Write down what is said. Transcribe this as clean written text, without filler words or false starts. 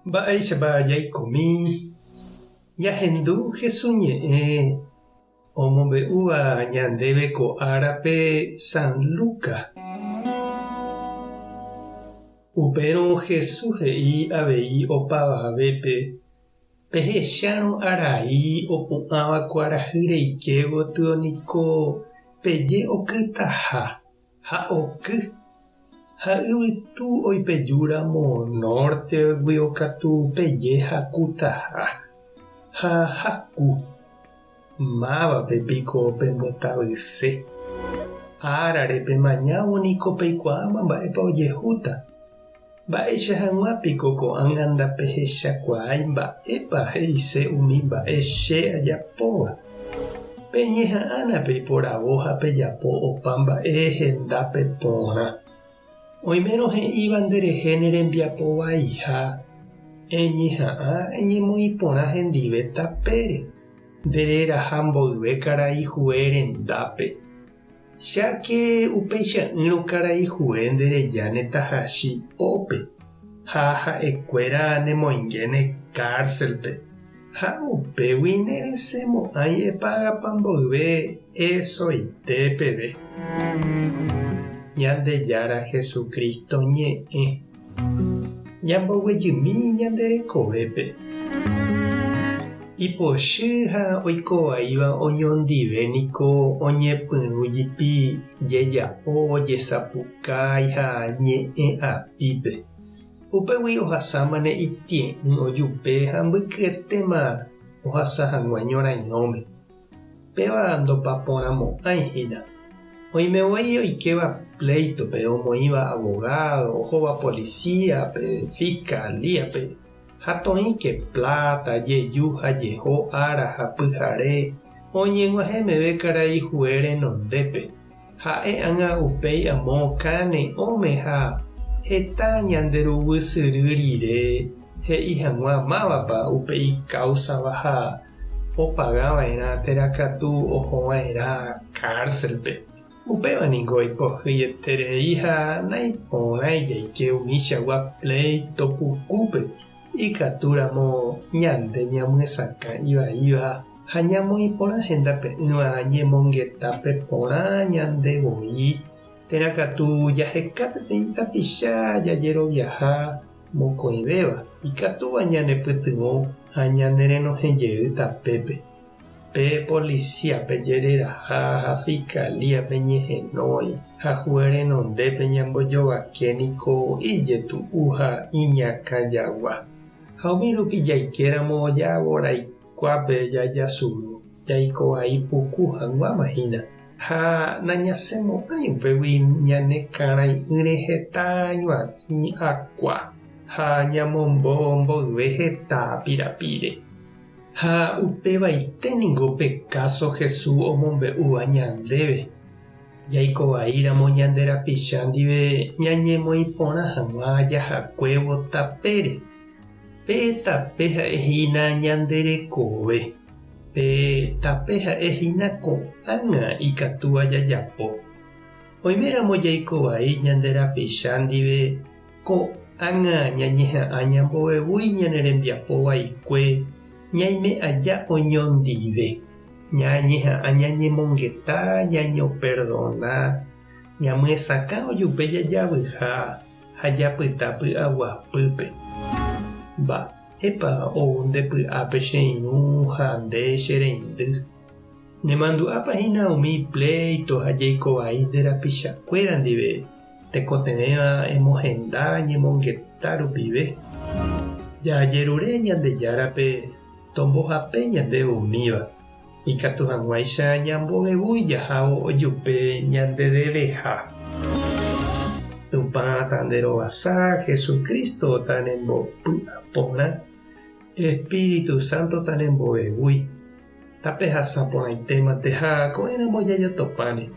Mba'éichapa jaikomi ñahendu Jesús ñe'ẽ omombe'úva ñandéve ko árape San Lucas? Upérõ Jesús he'i avei opavavépe, Pehechárõ arai opu'ãva kuarahy reike gotyo niko peje okytaha. Ha oky, ha yvytu oipejúramo nórteguio katu peje hakutaha, ha haku. Mávape piko pembotavyse? Árare pemañávo niko peikuaáma mba'épa ojehúta. Mba'éicha hag̃ua piko ko'ág̃a ndapehechakuaái mba'épa he'ise umi mba'e che ajapóva? Peñeha'ãna peiporavo ha pejapo opa mba'e hendápe porã. Oimérõ he'íva nderehe ne rembiapo vaiha, eñeha'ã eñemoĩ porã hendive tapére, nde reraha mboyve karai hue rendápe. Cháke upeicha'ỹrõ karai hue nde rejáne tahachi pópe, ha ha'ekuéra nemoingéne kárselpe, ha upégui neresẽmo'ãi epagapa mboyve esoite peve. Ñandejára Jesucristo ñe'ẽ. Ñamboguejymi ñande rekovépe. Ipochy ha oikovaíva oñondive niko oñepyrũ jipi jeja'o, jesapukái ha ñe'ẽ apípe. Upégui ohasámane itie'ỹ ojupe ha mbykyetéma ohasa hag̃ua ñorairõme. Péva ndopaporãmo'ãi hína. Oime voi oikéva pléitope, omoĩva avogádo, ohóva polisíape, fiskalíape, ha toĩke pláta, jeju ha jeho ára ha pyhare, oñeg̃uahẽ meve karai hue renondépe. Ha'e ág̃a upéi amo kane'õme ha heta ñande ruguy syry rire he'i hag̃ua mávapa upe ikáusava ha opaga va'erã térã katu oho va'erã kárselpe. Upéva ningo ipohyieterei ha naiporãi jaike umichagua pléito pukúpe ikatúramo ñande ñamyesakã ivaíva ha ñamoĩ porã hendape'ỹva ñemongetápe porã ñande voi, térã katu jaheka peteĩ tapicha jajeroviaha mokõivéva ikatúva ñanepytyvõ ha ñanerenohẽ jey tapépe. Pe polisíape jereraha ha fiskalíape ñehenói ha hue renondépe ñambojovake niko ijetu'u ha iñakã jagua. Ha umi rupi jaikéramo javoraikuápe jajasuru, jaiko vai puku hag̃uáma hína. Ha nañasẽmo'ãi upégui ñane karãi'ỹre heta ñuatĩ akua ha ñamombo mboyve heta pirapire. Ha upevaite ningo pe káso Jesús omombe'úva ñandéve. Jaiko vaíramo ñande rapicha ndive ñañemoĩ porã hag̃ua jahakuévo tapére. Pe tape ha'e hína ñande rekove. Pe tape ha'e hína ko'ág̃a ikatúva jajapo. Oiméramo jaiko vai ñande rapicha ndive ko'ág̃a ñañeha'ã ñambovevúi ñane rembiapo vaikue ñaime aja oñondive. Ñañeha'ã ñañemongeta, ñañoperdona, ñamyesakã ojupe jajavyha ha japyta py'aguapýpe. Mba'épa ou nde py'ápe che irũ ha nde che reindy? Nemandu'ápa hína umi pléito ha jeiko vai nde rapichakuéra ndive tekotevẽva emohenda ñemongeta rupive? Jajerure Ñandejárape tombohape ñandéve umíva, ikatu hag̃uáicha ñambovevúi jahávo ojupe ñande deveha. Tupã tanderovasa, Jesucristo tanembopy'aporã, Espíritu Santo tanembovevúi. Tapehasa porãitémante ha ko'ẽramo jajotopáne.